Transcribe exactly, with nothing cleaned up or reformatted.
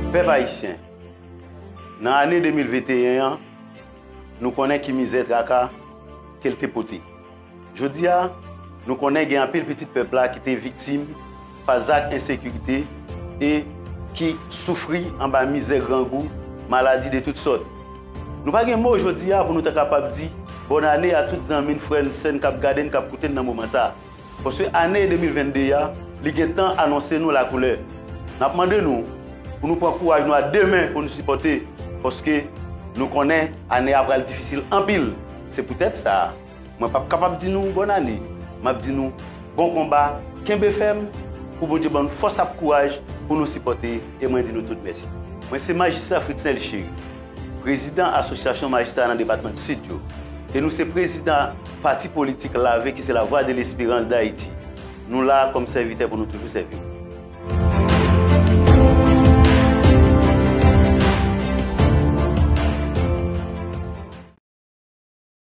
Pèp ayisyen, nan ane de mil venteyen an, nou konnen ki mizè traka ke l te pote. Jodi a, nou konnen gen anpil pitit pèp la ki te viktim pa zak ensekirite e ki soufri anba mizè, grangou, maladi de tout sòt. Nou pa gen mo jodi a pou nou ta kapab di bòn ane a tout zanmi n, frè n, sè n k ap gade n, k ap koute n nan moman sa a. Paske ane de mil vennde a, li gentan anonse nou lakoulè. N ap mande nou pou nou pran kouraj nou a de men pou nou sipòte, paske nou konnen ane a pral difisil anpil. Se poutèt sa, mwen p ap kapab di nou bòn ane. M ap di nou bon konba, kenbe fèm, pou Bondye ban nou fòs ak kouraj pou nou sipòte, e mwen di nou tout mèsi. Mwen se Majistra Fritznel Chéry, prezidan Asosyasyon Majistra nan depatman Sid yo, e nou se prezidan pati politik Lave ki se La Voix de l'Espérance d'Haïti. Nou la kòm sèvitè pou nou toujou sèvi w.